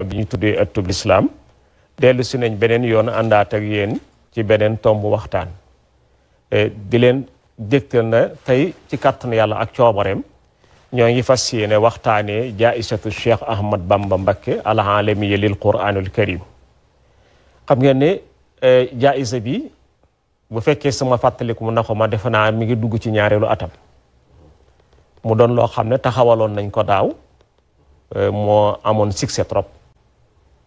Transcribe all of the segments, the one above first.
bi ñu tuddee ëttub lislaam dellu si nañ beneen yoon àndaat ak yéen ci beneen tomb waxtaan di leen dégtal na tey ci kàttanu yàlla ak coobareem ñoo ngi fas yéene waxtaanee jaaisatu Cheikh Ahmad Bamba Mbacké al-alamiya lil Qur'anul Karim xam ngeen ne jaisa bi bu fekkee sama fàttaliku mu na ko ma defe naa mi ngi dugg ci ñaareelu atam mu doon loo xam ne taxawaloon nañ ko daaw moo amoon succès trop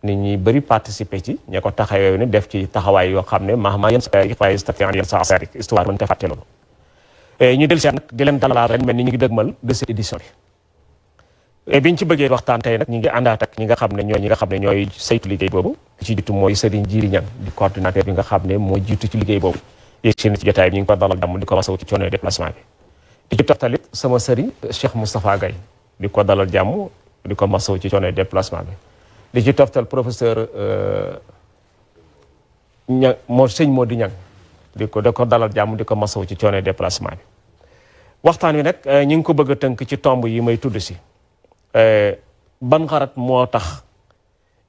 nit ñi bëri participer ci ña ko taxawee ne def ci taxawaay yoo xam ne mahma yenn sa sarik histoire mën te fàtte loolu ñu del si nag di leen dalalaat ren mel ni ñu ngi dëgmal de cette édition bi biñ ci bëggee waxtaan tey nag ñi ngi àndaat ak ñi nga xam ne ñooy saytu liggéey boobu ci jiitu mooy Serigne Djily Niang di coordinateur bi nga xam ne moo jiitu ci liggéey boobu yéeg si ci jotaay bi ñu ngi ko dalal jàmm di ko masawu ci coono déplacement bi di ci toftalit sama sëriñ Cheikh Moustapha Gaye di ko dalal jàmm di ko masawu ci coono déplacement bi di ci toftal professeur Niang moo di Niang di ko dalal jàmm di ko masawu ci coono déplacement bi waxtaan wi nag ñu ngi ko bëgg a tënk ci tomb yi may tudd si ban xarat moo tax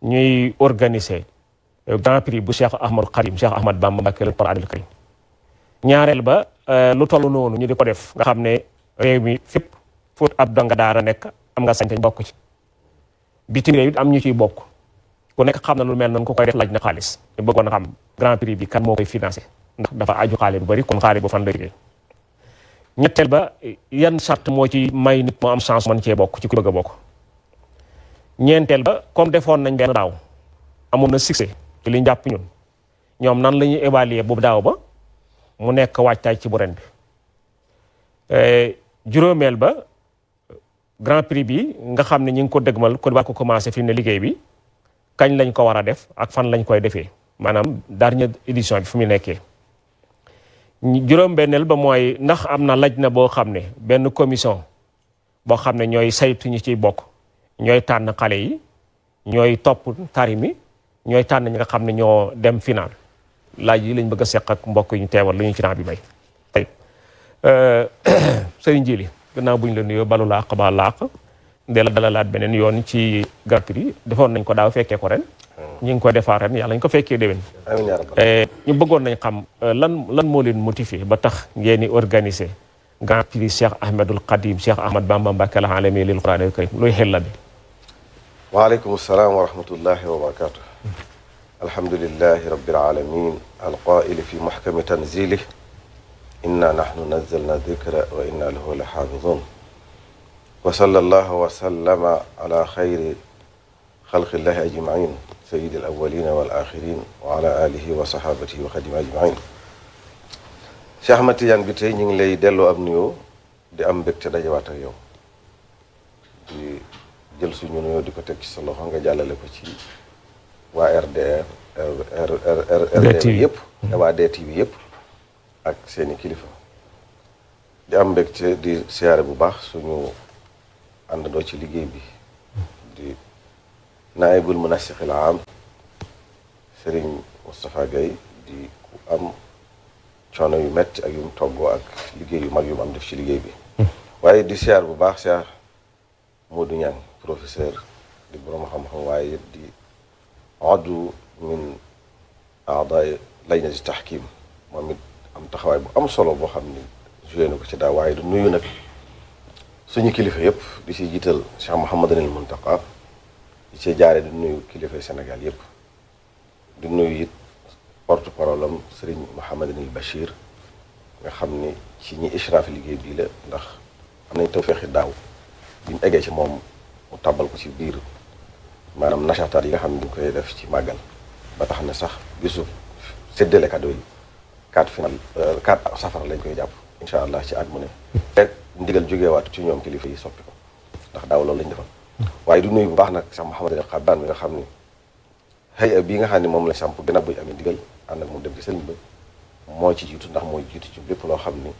ñuy organiser grand prix bu Cheikh Ahmad Bamba Mbacké al Qur'anul Karim ñaareel ba lu toll noonu ñu di ko def nga xam ne réew mi fépp fóot ab donga daara nekk am nga sañ-sañ bokk ci bitim réew it am ñu ciy bokk ku nekk xam na lu mel noonu ku koy def laaj na xaalis ñu bëggoon a xam grand prix bi kan moo koy financé ndax dafa aju xaalis bu bari kon xaalis bu fan la liggéey ñetteel ba yan charte moo ci may nit moo am chance man cee bokk ci ku bëgg a bokk ñeenteel ba comme defoon nañ benn daaw amoon na succès ci li ñu jàpp ñun ñoom nan la ñuy évaluer boobu daaw ba mu nekk waajtaay ci bu ren bi juróomeel ba grand prix bi nga xam ne ñi ngi ko dëgmal ko war ko commencé fi mu ne liggéey bi kañ lañ ko war a def ak fan lañ koy defee maanaam dernière édition bi fu mu nekkee juróom-benneel ba mooy ndax am na laj na boo xam ne benn commission boo xam ne ñooy saytu ñi ciy bokk ñooy tànn xale yi ñooy topp tari mi ñooy tànn ñi nga xam ne ñoo dem final laaj yi lañ bëgg a seq ak mbokk yi ñu teewal lu ñu ci temps bi may tey Serigne Djily gannaaw bu ñu la nuyoo balu laaq ba laaq dee la dalalaat beneen yoon ci Grand Prix defoon nañ ko daaw fekkee ko ren ñu ngi koy defar ren yàlla ñu ko fekkee déwén ñu bëggoon nañ xam lan moo leen motivé ba tax ngeen di organiser Grand Prix Cheikh Ahmadul Khadim Cheikh Ahmad Bamba Mbacké al-alamiya lil Qur'anil Karim luy xel la bi waaleykum salaam wa rahmatullahi wa barakatuh alhamdulillahi rabbil alamin alqaili fi muhkami tanzilih inna nahnu nazzalna dhikra wa inna lahu la hafizun wa sallallahu wa sallama ala khayri xalqillahi ajmain sayyidi al awwalina wal axirin wa ala alihi wa sahabatihi wa xadim ajmain Cheikh Ahmad Tidiane bi tey ñu ngi lay delloo am nuyoo di am mbégte dajawaat ak yow di jël suñu nuyoo di ko teg ci sa loxo nga jàllale ko ci waa RDR RDR yëpp waa DTV yëpp ak seeni kilifa di am mbégte di siyaare bu baax suñu àndandoo ci liggéey bi di naayibul munasiqil am Serigne Moustapha Gaye di ku am coono yu metti ak yu mu toggoo ak liggéey yu mag yu mu am def ci liggéey bi waaye di siyaar bu baax Cheikh Modou Niang professeur di borom xam-xam waaye di addu min a'daa lajnati tahkim moom it am taxawaay bu am solo boo xam ni joué na ko ci daaw waaye du nuyu nag suñu kilifa yëpp di ci jiital Cheikh Mouhamadul Muntaqa di ci jaare di nuyu kilifa Sénégal yëpp di nuyu it porte parole am Serigne Mouhamadul Bachir nga xam ni ci ñi ishraaf liggéey bii la ndax am nañ tawfeexi daaw bi ñu eggee ci moom mu tàbbal ko ci biir maanaam nachataat yi nga xam ne dañ koy def ci màggal ba tax na sax bisu séddale cadeau yi 4 safara lañ koy jàpp incha allah ci at mu ne rek ndigal jógeewaat ci ñoom kilifa yi soppi ko ndax daaw loolu lañ defal waaye du nuyu bu baax nag sax Mouhamadou Xabbaan bi nga xam ni xëy bii nga xam ne moom la samp gën a buy amee ndigal ànd ak mu dem ci sëriñ ba moo ci jiitu ndax mooy jiitu ci lépp loo xam ni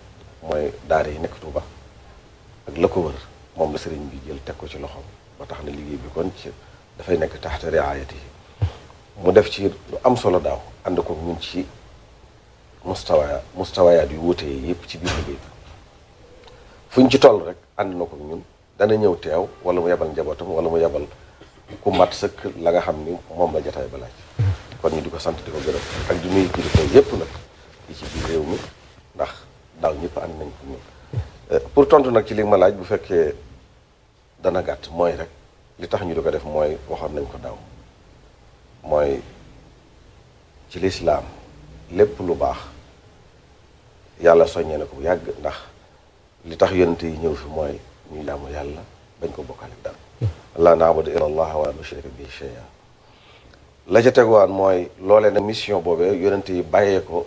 mooy daara yi nekk Tuuba ak la ko wër moom la sëriñ bi jël teg ko ci loxoom ba tax na liggéey bi kon ci dafay nekk taxta riayati yi mu def ci lu am solo daaw ànd ko ñun ci mustawayaat yu wuute yi yëpp ci biir liggéey bi fu ñu ci toll rek ànd na ko ñun dana ñëw teew wala mu yebal njabootam wala mu yebal ku mat sëkk la nga xam ni moom la jotaay ba laaj kon ñu di ko sant di ko gërëm ak di nuyu kilifa yépp nag yi ci biir réew mi ndax daaw ñëpp ànd nañ ko ñun pour tontu nag ci li ma laaj bu fekkee dana gàtt mooy rek li tax ñu di ko def mooy waxoon nañ ko daaw mooy ci lislaam lépp lu baax yàlla soññee na ko bu yàgg ndax li tax yonente yi ñëw fi mooy ñu jaamu yàlla bañ ko bokkale dara laa na'budu illa allah wa la nushrika bihi shay'an la ca teguwaan mooy loolee nag mission boobee yonente yi bàyyee ko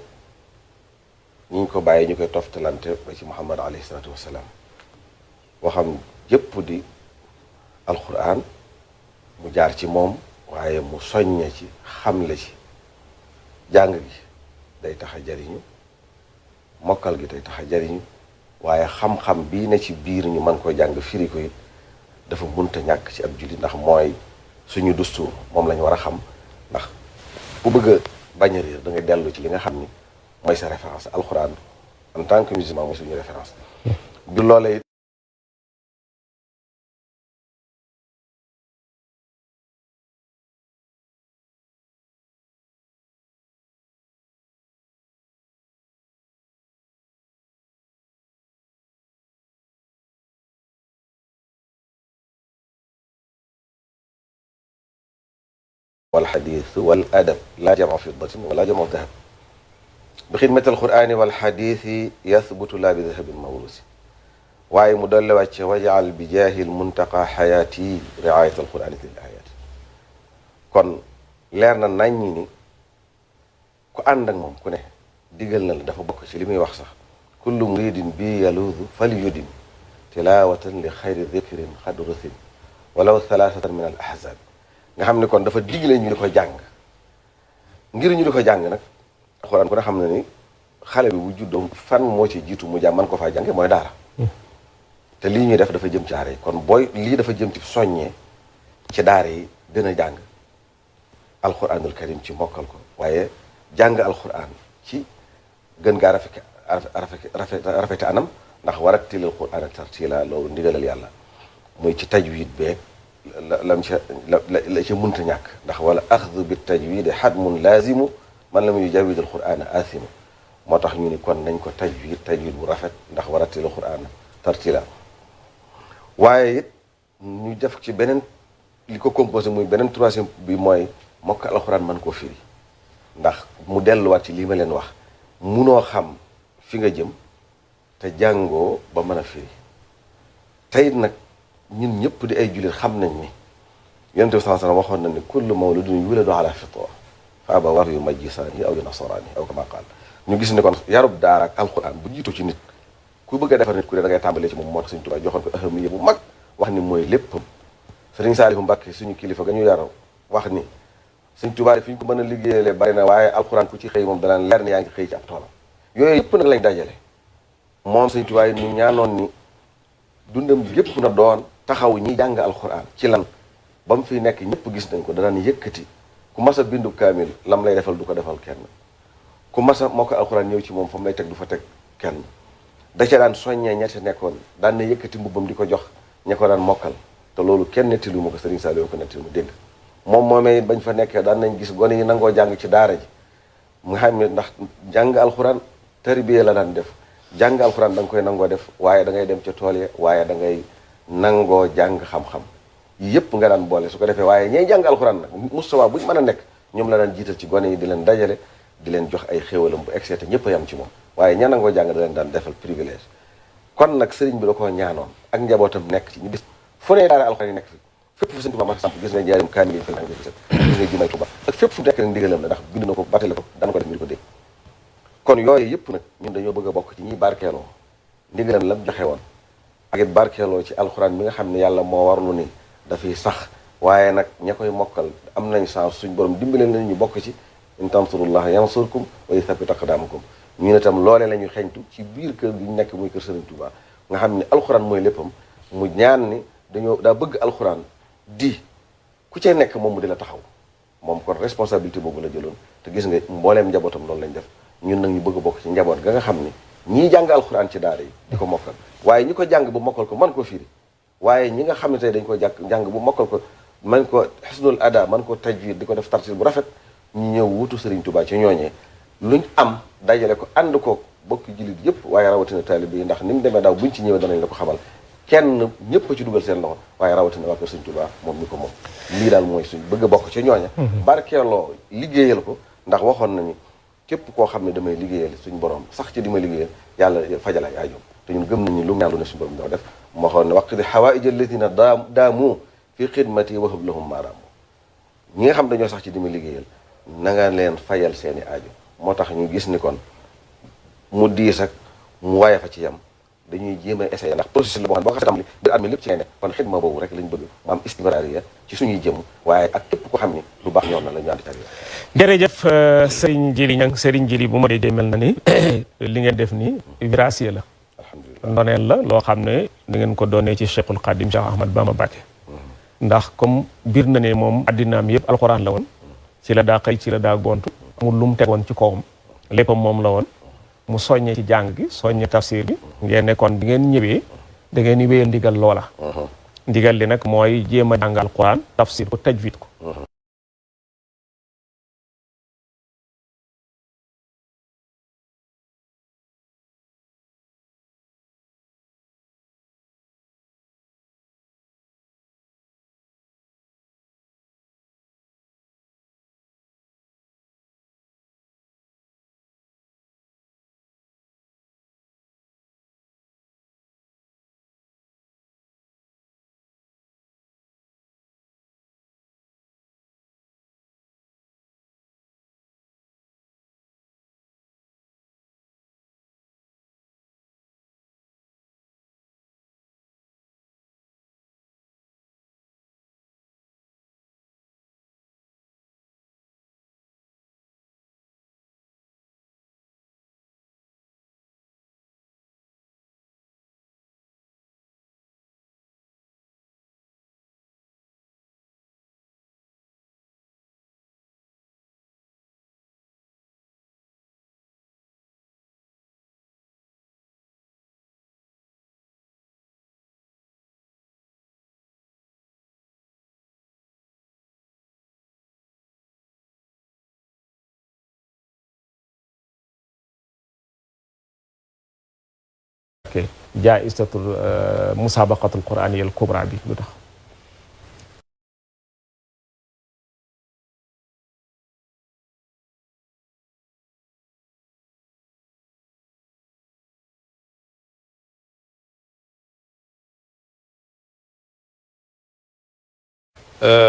ñi ñu ko bàyyee ñu koy toftalante ba ci muhammad alayhi salaatu wasalaam waxam yépp di alquran mu jaar ci moom waaye mu soññe ci xamle ci jàng gi day tax a jariñu mokkal gi day tax a jariñu waaye xam-xam bii ne ci biir ñu mën ko jàng firi ko it dafa munta ñàkk ci ab julli ndax mooy suñu dustuur moom lañu war a xam ndax bu bëgg a bañ a réer da ngay dellu ci li nga xam ni mooy sa référence alxuraan en tant que musulman mooy suñu référence bi loolee والحديث والأدب لا جمع فضة ولا جمع ذهب بخدمة القرآن والحديث يثبت لا بذهب موروث waaye mu dolli wàcce wajaal bi jaahil muntaqa xayaati riayat alqurani fil ayat kon leer na nañ ni ku ànd ak moom ku ne digal na la dafa bokk ci li muy wax sax kullu muridin bi yaluudu fal yudin tilawatan li xayri dikrin xad rusin walaw thalathatan min al ahzab nga xam ne kon dafa digle ñu di ko jàng ngir ñu di ko jàng nag alxuraan ku ne xam ne ni xale bi bu juddoo fan moo ci jiitu mu jàng man ko faa jànge mooy daara te lii ñuy def dafa jëm ci daara yi kon booy lii dafa jëm ci soññee ci daara yi gën a jàng alxuraanul karim ci mokkal ko waaye jàng alxuraan ci gën gaa rafete anam ndax warattilil qur'aana tartiila loolu ndigalal yàlla muy ci tajwid beeg la ca munta ñàkk ndax wala axdu bi tajwid xadmun laazimu man lam yujawid al qur'ana aasimu moo tax ñu ni kon nañ ko tajwid bu rafet ndax warattil al qur'ana tartila waaye it ñu def ci beneen li ko composé muy beneen troisième bi mooy mokk alxuraan mën koo firi ndax mu delluwaat ci lii ma leen wax munoo xam fi nga jëm te jàngoo ba mën a firi tey nag ñun ñëpp di ay jullit xam nañ ni yonent bi sallallahu alayhi wasallam waxoon na ni kullu mawludun yuladu ala fitra fa abawaahu yumajjisaanihi aw yunasaraanihi aw kama qaal ñu gis ne kon yarub daara ak alquran bu jiitu ci nit ku bëgg a defar nit ku ne da ngay tàmbalee ci moom moo tax Sëriñ Tuubaa joxoon ko ahamiya bu mag wax ni mooy léppam Sëriñ Saalihu Mbàkke suñu kilifa ga ñu yaro wax ni Sëriñ Tuubaa fi ñu ko mën a liggéeyale bari na waaye alquran ku ci xëy moom danaan leer ne yaa ngi xëy ci ab toolam yooyu yëpp nag lañ dajale moom Sëriñ Tuubaa ñu ñaanoon ni dundam yëpp na doon taxaw ñi jàng alquran ci lan ba mu fi nekk ñëpp gis nañ ko danaan yëkkati ku mas a bindu kaamil lam lay defal du ko defal kenn ku mas a moo ko alxuraan ñëw ci moom fa mu lay teg du fa teg kenn da ca daan soññee ñette nekkoon daan na yëkkati mbubbam di ko jox ña ko daan mokkal te loolu kenn nettilu ma ko Sëriñ Saliou ko nettilu ma dégg moom moomee bañ fa nekkee daan nañ gis gone yi nangoo jàng ci daara ji nga xam ne ndax jàng alxuraan tarbiya la daan def jàng alxuraan da nga koy nangoo def waaye da ngay dem ca tool ya waaye da ngay nangoo jàng xam-xam yëpp nga daan boole su ko defee waaye ñay jàng alxuraan nag mustawa buñ mën a nekk ñoom la daan jiital ci gone yi di leen dajale di leen jox ay xéwalam bu excès te ñëpp a yam ci moom waaye ña nangoo jàng da leen daan defal privilège kon nag sëriñ bi da koo ñaanoon ak njabootam nekk ci ñu bis fu ne daara alxuraan yi nekk fi fépp fu Sëriñ Tuubaa ma samp gis nga jaarim kaamil yi fi nang gis nga jumay Tuubaa ak fépp fu nekk nag ndigalam la ndax bind na ko battale ko daan ko def ngir ko dégg kon yooyu yëpp nag ñun dañoo bëgg a bokk ci ñiy barkeeloo ndigalam la joxe woon ak it barkeeloo ci alxuraan bi nga xam ne yàlla moo warlu ni dafay sax waaye nag ña koy mokkal am nañ chance suñ borom dimbale nañ ñu bokk ci in tansurullaha yansurkum wa yuthabbit aqdamakum ñu ne tam loolee la ñu xeñtu ci biir kër gi ñu nekk muy kër Sëriñ Tuubaa nga xam ne alxuraan mooy léppam mu ñaan ni daa bëgg alxuraan di ku cay nekk moom mu di la taxaw moom kon responsabilité boobu la jëloon te gis nga mbooleem njabootam loolu lañ def ñun nag ñu bëgg a bokk ci njaboot ga nga xam ni ñii jàng alxuraan ci daara yi di ko mokkal waaye ñi ko jàng bu mokkal ko mën koo firi waaye ñi nga xam ne tey dañ ko jàng bu mokkal ko man ko xusnul ada man ko tajwid di ko def tartil bu rafet ñu ñëw wutu Serigne Touba ci ñooñee luñ am dajale ko ànd ko bokki jullit yëpp waaye rawatina taalibe yi ndax ni mu demee daaw buñ ci ñëwee danañ la ko xamal kenn ñëpp a ci dugal seen loxo waaye rawatina waa kër Serigne Touba moom mi ko moom lii daal mooy suñ bëgg a bokk ci ñooña barkeeloo liggéeyal ko ndax waxoon nañu képp koo xam ne damay liggéeyal suñ borom sax ci di ma liggéeyal yàlla fajal ay aajo te ñun gëm nañu lu mu ñaan lu ne suñu borom doo def moo waxoon ne waqdi hawaïja allatina daamu fi xidmati wahab lahum maaraamu ñi nga xam dañoo sax ci di ma liggéeyal na nga leen fayal seeni aajo moo tax ñu gis ni kon mu diis ak mu waaye fa ci yam dañuy jéem a essayer ndax processus la boo xam ne boo xasee tàmbali biir at mi lépp ci ngay nekk kon xidma boobu rek lañ bëgg mu am istimraariya ci suñuy jëm waaye ak képp ko xam ni lu baax ñoom na la ñu ànd ci ak jërëjëf Serigne Djily Niang Serigne Djily bu ma déggee mel na ni li ngeen def ni virassier la alhamdulilah ndoneel la loo xam ne da ngeen ko doonee ci Cheikhul Khadim Cheikh Ahmad Bamba Mbacké ndax comme biir na ne moom addinaam yëpp alxuraan la woon ci la daa xëy ci la daa gontu amul lu mu tegoon ci kawam léppam moom la woon mu soññee ci jàng gi soññee tafsir bi ngeen nekkoon bi ngeen ñëwee da ngeen di wéyal ndigal loola ndigal li nag mooy jéem a jàng alxuraan tafsir ko tajwid ko jaa'isatul musaabaqatul quraaniyal kubra bi lu tax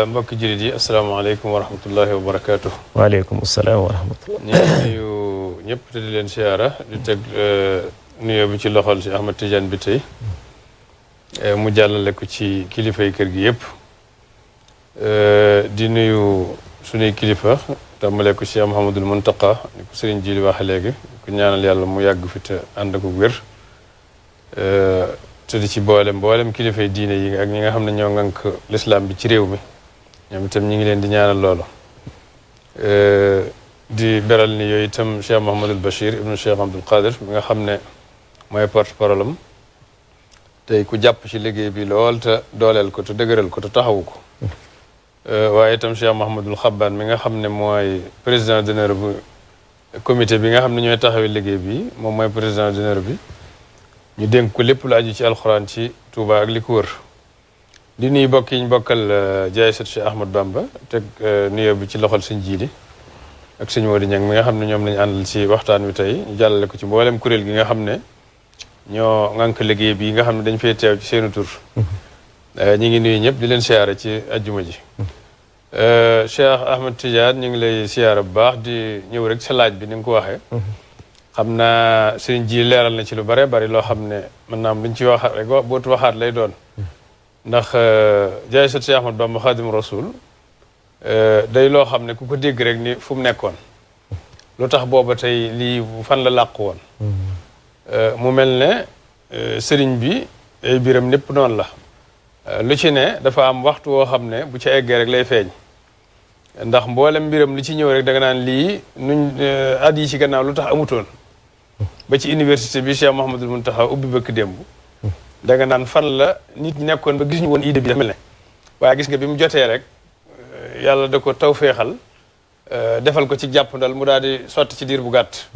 mbokki jullit yi asalaamaaleykum wa rahmatullahi wa barakaatu. waaleykum salaam wa rahmatullah ñu ngi nuyu ñëpp te di leen siyaara di teg nuyoo bi ci loxol si Ahmad Tidiane bi tey mu jàllale ko ci kilifay kër gi yëpp di nuyu suñuy kilifa tàmbale ko si Mouhamadul Muntaqa ni ko Serigne Djily waxe léegi ku ñaanal yàlla mu yàgg fi te ànd ak wér te di ci mboolem kilifay diine yi ak ñi nga xam ne ñoo ŋànk lislaam bi ci réew mi ñoom itam ñi ngi leen di ñaanal loolu di beral ni yooyu itam Cheikh Mouhamadul Bachir ibnu Cheikh Abdoul Qadir mi nga xam ne mooy porte-parole am tey ku jàpp ci liggéey bi lool te dooleel ko te dëgëral ko te taxawu ko waaye itam Cheikh Mouhamadul Xabbaan mi nga xam ne mooy président d'honneur bu comité bi nga xam ne ñooy taxawee liggéey bi moom mooy président d'honneur bi ñu dénk ko lépp lu aju ci alxuraan ci Touba ak li ko wër di nuyu bokk yi ñu bokkal jaayisat Cheikh Ahmad Bamba teg nuyoo bi ci loxol sëñ Jiili ak sëñ Mody Niang mi nga xam ne ñoom lañu àndal ci waxtaan wi tey ñu jàllale ko ci mboolem kuréel gi nga xam ne ñoo ŋànk liggéey bi nga xam ne dañ fay teew ci seenu tur ñi ngi nuyu ñëpp di leen siyaara ci ajjuma ji Cheikh Ahmad Tidiane ñu ngi lay siyaara bu baax di ñëw rek sa laaj bi ni nga ko waxee xam naa sëriñ ji leeral na ci lu bare bari loo xam ne mën naa am luñ ci waxaat rek bootu waxaat lay doon ndax jaayisat Cheikh Ahmad Bamba Xaadimu Rasuul day loo xam ne ku ko dégg rek ni fu mu nekkoon lu tax booba tey lii fan la làqu woon mu mel ne sëriñ bi ay biram népp noonu la lu ci ne dafa am waxtu woo xam ne bu ca eggee rek lay feeñ ndax mboolem mbiram lu ci ñëw rek da nga naan lii nuñ at yi ci gannaaw lu tax amutoon ba ci université bi Cheikh Mouhamadul Muntaxa ubbi bëkk démb da nga naan fan la nit ñi nekkoon ba gis ñu woon idée bi dafa mel ne waaye gis nga bi mu jotee rek yàlla da ko tawféexal defal ko ci jàppandal mu daal di sotti ci diir bu gàtt.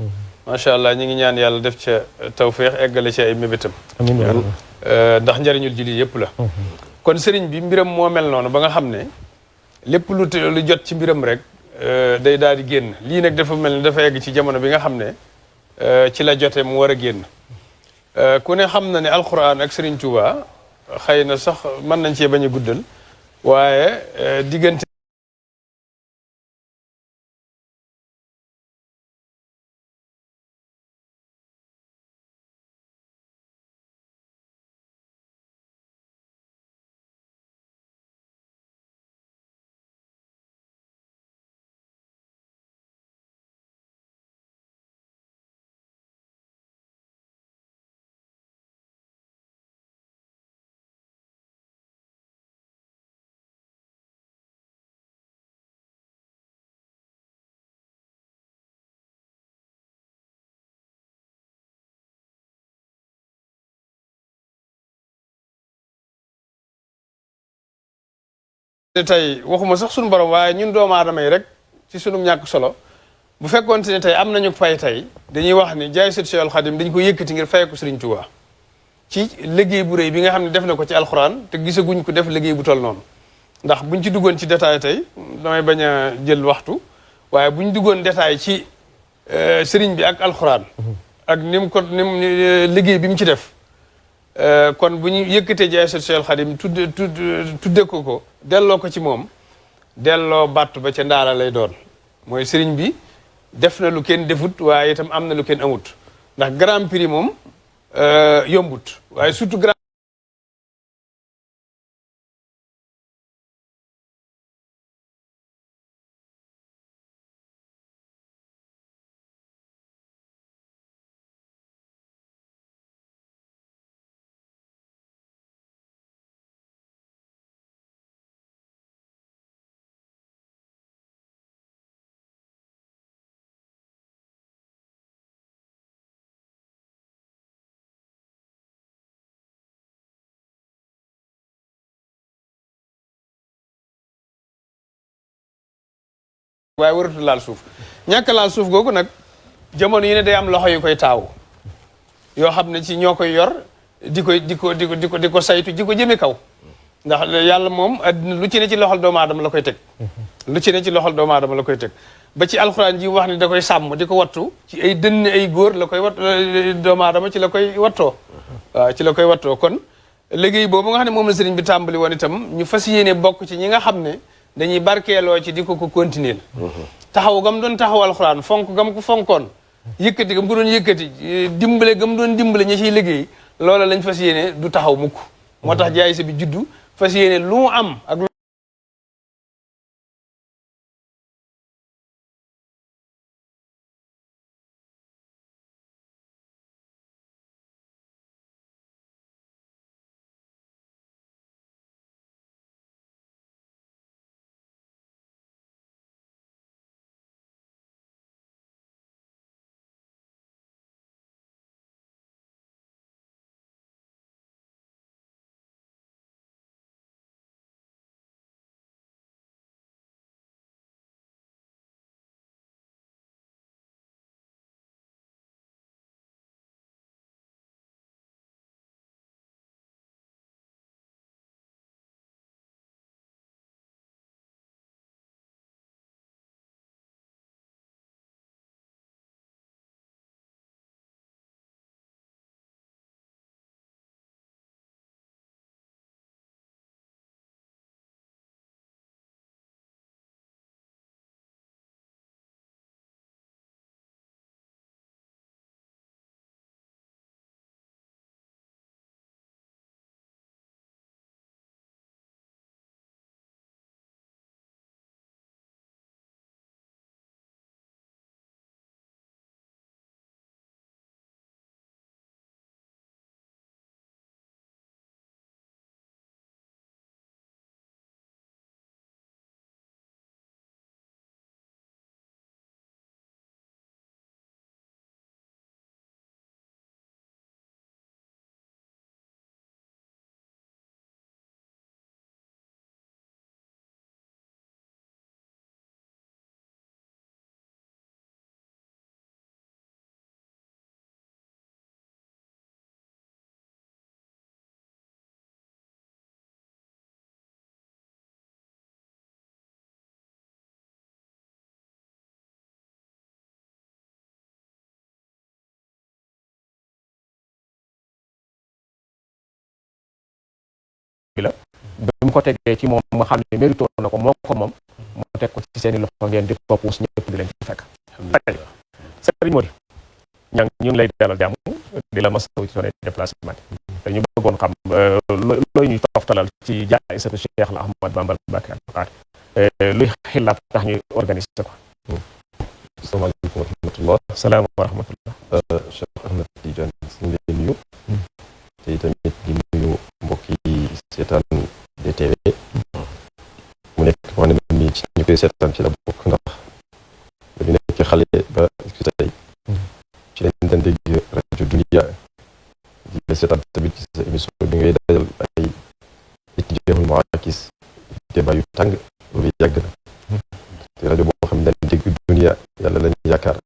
macha allah ñu ngi ñaan yàlla def ca tawféex eggale ci ay mébétam. amiin ndax njëriñul jullit yëpp la. kon sëriñ bi mbiram moo mel noonu ba nga xam ne lépp lu jot ci mbiram rek day daal di génn lii nag dafa mel ni dafa egg ci jamono bi nga xam ne ci la jote mu war a génn. ku ne xam na ne alxuraan ak Serigne Touba xëy na sax mën nañ cee bañ a guddal waaye diggante tey waxuma sax suñu borom waaye ñun doomu aadama yi rek ci sunu ñàkk solo bu fekkoon ne tey am nañu fay tey dañuy wax ni jaay sët Cheikh Khadim dañ ko yëkkati ngir fay ko Serigne Touba ci liggéey bu rëy bi nga xam ne def na ko ci alxuraan te gisaguñ ko def liggéey bu toll noonu ndax buñ ci duggoon ci détail tey damay bañ a jël waxtu waaye buñ duggoon détail ci Serigne bi ak alxuraan ak ni mu liggéey bi mu ci def kon bu ñu yëkkatee jaay sët Cheikh Khadim tudde ko delloo ko ci moom delloo battu ba ca ndaala lay doon mooy sëriñ bi def na lu kenn defut waaye itam am na lu kenn amut ndax grand prix moom yombut waaye surtout grand waaye waratu laal suuf ñàkk laal suuf googu nag jamono yi ne day am loxo yu koy taaw yoo xam ne ci ñoo koy yor di ko saytu di ko jëme kaw ndax yàlla moom addina lu ci ne ci loxol doomu aadama la koy teg lu ci ne ci loxol doomu aadama la koy teg ba ci alxuraan ji wax ne da koy sàmm di ko wattu ci ay dënn ay góor la koy wat doomu aadama ci la koy wattoo waaw ci la koy wattoo kon liggéey boobu nga xam ne moom la sëriñ bi tàmbali woon itam ñu fas yéene bokk ci ñi nga xam ne dañuy barkeeloo ci di ko continuer taxaw gam doon taxaw alxuraan fonk gam ko fonkoon yëkkati gam ko doon yëkkati dimbale gam doon dimbale ñi ciy liggéey loola lañ fas yéene du taxaw mukk moo tax jaay sa bi juddu fas yéene lu mu am ak mu ko tegee ci moom nga xam ne mérito na ko moo ko moom mu teg ko ci seen i loxo ngeen di ko puus ñëpp di leen ci fekk sëriñ Mody ñang ñu ngi lay dalal jàmm di la masawu ci sonné déplacement te ñu bëggoon xam looy ñuy toftalal ci jaayisatu Cheikh al Ahmad Bamba Mbacké luy xilaat tax ñuy organiser ko. asalaamaaleykum wa rahmatullah. salaam wa rahmatullah. Cheikh Ahmed Tidiane ñu ngi lay nuyu. te tamit di nuyu mbokk yi seetaan DTV. mu nekk wax ne ni ci ñu koy seetaan ci la bokk ndax dañu nekk xale ba ci tey. ci lañ daan dégg rajo Dunia di la seetaan tamit ci sa émission bi ngay dajal ay Ittijaahul Maraakis débat yu tàng loolu yàgg na. te rajo boo xam ne dañ dégg Dunia yàlla lañ yaakaar.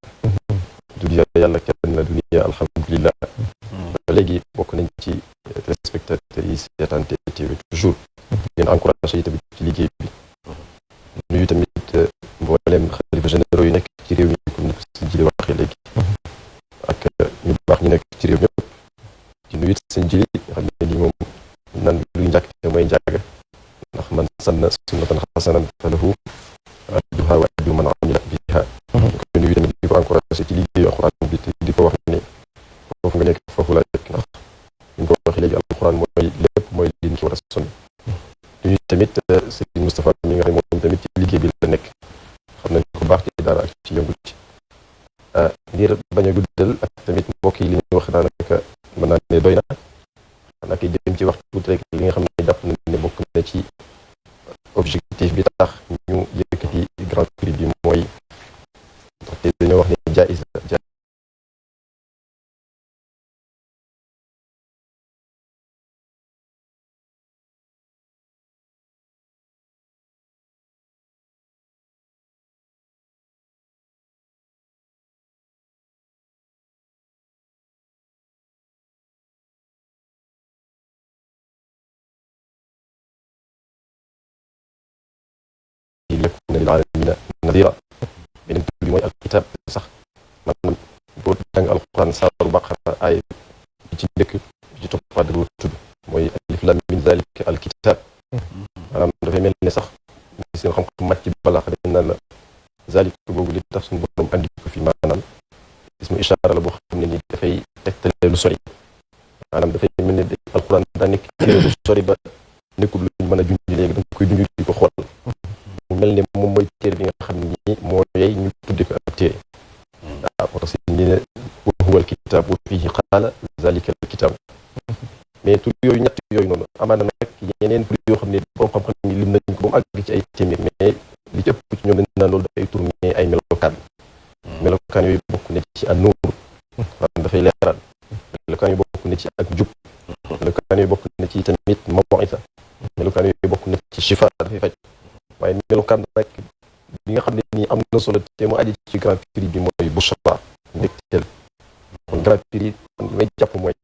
Dunia yàlla kenn la Dunia alhamdulilah. ba léegi bokk nañ ci téléspectateurs yi seetaan TV toujours. ngeen encouragé yi tamit ci liggéey bi. nuyu tamit mboolem xalifa généraux yu nekk ci réew mi comme ni ko sëñ Jili waxee léegi. ak ñu baax ñu nekk ci réew ñëpp. di nuyu sëñ Jili xam ne ni moom naan luy njàkk te mooy njàgg ndax man sanna sunnatan xasanan falahu ajruha wa ajru man amila biha. ñu koy nuyu tamit di ko encouragé ci liggéeyu alxuraan bi di ko wax ne foofu nga nekk foofu la nekk ndax ñu ko waxee léegi alxuraan mooy lépp mooy li ñu ci war a sonn. nuyu tamit sëñ Moustapha mi nga xam ne moom tamit ci liggéey bi la nekk xam nañ ko baax ci dara ak ci yëngu ci ngir bañ a guddal ak tamit mbokk yi li ñuy wax daanaka mën naa ne doy na xanaa kay dem ci waxtu tuuti rek li nga xam ne jàpp nañ ne bokk na ci objectif bi tax ñu yëkkati grand prix bi mooy ndaxte dañoo wax ne jaayis la yakuna lil aalamiina nadiira beneen tur bi mooy alkitab sax maanaam boo jàng alquran saaru baqara ay bi ci njëkk bi ci toppaat doo tudd mooy alif lam min zalika alkitab maanaam dafay mel ne sax seen xam-xam màcc balaax dañ naan la zalika boobu li tax suñu borom andi ko fi maanaam ismu ishaara la boo xam ne ni dafay tegtale lu sori maanaam dafay mel ne alquran daa nekk lu sori ba nekkul lu ñu mën a junj léegi da nga koy junj di ko xool mu mel ne moom mooy téere bi nga xam ne nii moo yey ñu tudde ko ab téere waaw moo tax si ñu ne wa huwa alkitab wa fihi qaala zalika alkitab mais tur yooyu ñett yooyu noonu amaana nag yeneen tur yoo xam ne borom xam-xam yi lim nañ ko ba mu àgg ci ay téeméer mais li ci ëpp ci ñoom dañ naan loolu ay tur mais ay melokaan yooyu bokk na ci an nuur maanaam dafay leeral melokaan yooyu bokk na ci ak njub melokaan yooyu bokk na ci tamit maw'isa melokaan yooyu bokk na ci shifa dafay faj waaye melokaan rek bi nga xam ne nii am na solo te mu aji ci grand prix bi mooy bushra mbégteel kon grand prix kon li may jàpp mooy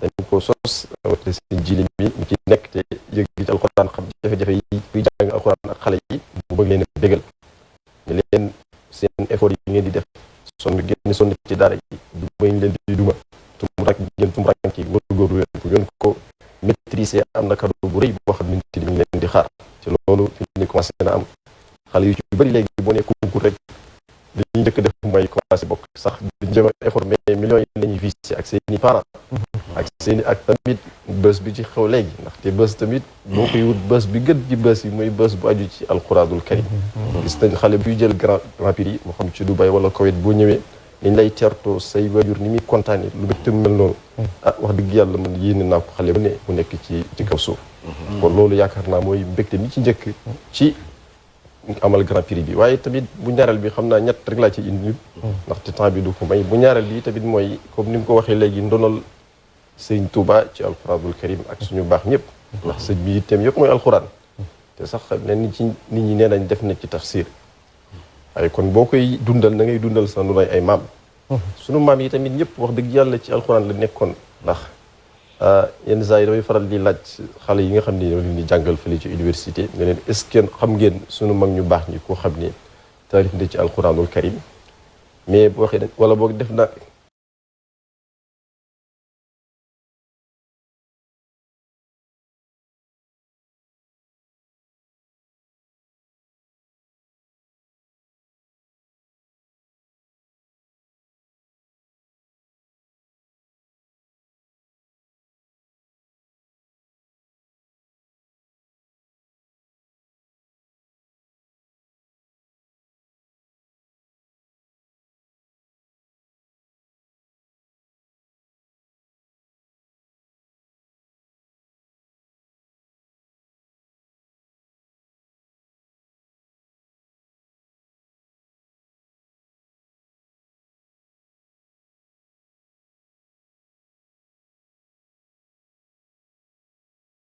dañ ko sos wate seen jili bi ñu ci nekk te yëg ci alxuraan xam jafe-jafe yi kuy jàng alxuraan ak xale yi mu bëgg leen a bégal ne leen seen effort yi ngeen di def sonn ci daara ji du may leen di duma tumurànk yi góorgóorlu leen bu ngeen ko maîtriser am na cadeau bu rëy boo xam ne nit ñi ngi leen di xaar ci loolu fi ñu commencé na am xale yu ci bëri léegi boo nee concours rek li ñuy njëkk def mooy commencé bokk sax di jëm effort mais millions yi la ñuy visé ak seen i parents ak seen i ak tamit bés bi ci xew léegi ndaxte bés tamit boo koy wut bés bi gën ci bés yi mooy bés bu aju ci alxuraanul karim gis nañ xale buy jël grand prix yi moo xam ci Dubaï wala Koweït boo ñëwee niñ lay teertoo say waajur ni muy kontaane lu mbégte mel noonu wax dëgg yàlla man yéene naa ko xale bu ne mu nekk ci kaw suuf kon loolu yaakaar naa mooy mbégte mi ci njëkk ci amal grand prix bi waaye tamit bu ñaareel bi xam naa ñett rek laa ci indi ndaxte temps bi du ko may bu ñaareel bi tamit mooy comme ni mu ko waxee léegi ndonal sëñ Touba ci alxuraanul karim ak suñu baax ñëpp ndax sëñ bi itam yëpp mooy alxuraan te sax ne nit ñi nee nañ def na ci tafsir waaye kon boo koy dundal na ngay dundal sa ndonay ay maam suñu maam yi tamit ñëpp wax dëgg yàlla ci alxuraan la nekkoon ndax yenn saa yi damay faral di laaj xale yi nga xam ne ñoo leen di jàngal fële ci université ne leen est-ce que xam ngeen sunu mag ñu baax ñi koo xam ne taarif na ci alxuraanul karim mais boo waxee wala boog def na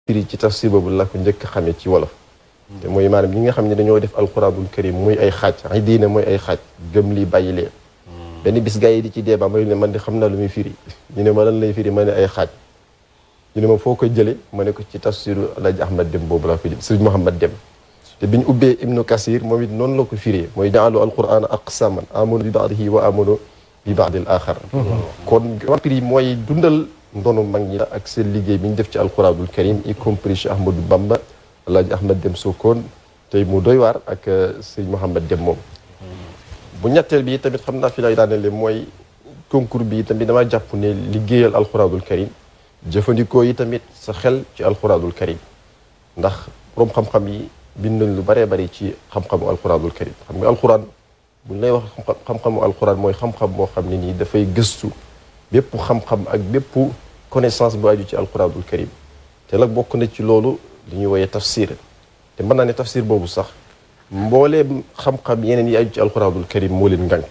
firi ci tafsir boobu la ko njëkk xamee ci wolof te mooy maanaam ñi nga xam ne dañoo def alquranul karim muy ay xaaj ay diine mooy ay xaaj gëm lii bàyyi lee benn bis gars yi di ci débat ma ne man di xam naa lu muy firi ñu ne ma lan lay firi ma ne ay xaaj ñu ne ma foo koy jële ma ne ko ci tafsiru Alaaji Ahmad Dem boobu laa ko jël Sëriñ Mouhamad Dem te bi ñu ubbee Ibnu Kasir moom it noonu la ko firee mooy jaalu alquran aqsaman amanu bi baadihi wa amanu bi baadil axar kon grand prix mooy dundal ndonu mag ñi la ak seen liggéey bi ñu def ci alquranul karim y compris Cheikh Ahmadou Bamba Alaaji Ahmad Dem Sokone tey mu doy waar ak Sëriñ Mouhamad Dem moom bu ñetteel bi tamit xam naa fi lay daanele mooy concours bi tamit dama jàpp ne liggéeyal alquranul karim jëfandikoo yi tamit sa xel ci alquranul karim ndax borom xam-xam yi bind nañ lu baree bari ci xam-xamu alquranul karim xam nga alquran bu ñu lay wax xam-xamu alquran mooy xam-xam boo xam ne nii dafay gëstu bépp xam-xam ak bépp connaissance bu aju ci alquranul karim te nag bokk na ci loolu li ñuy woyee tafsir te mën naa ne tafsir boobu sax mbooleem xam-xam yeneen yi aju ci alquranul karim moo leen ngànk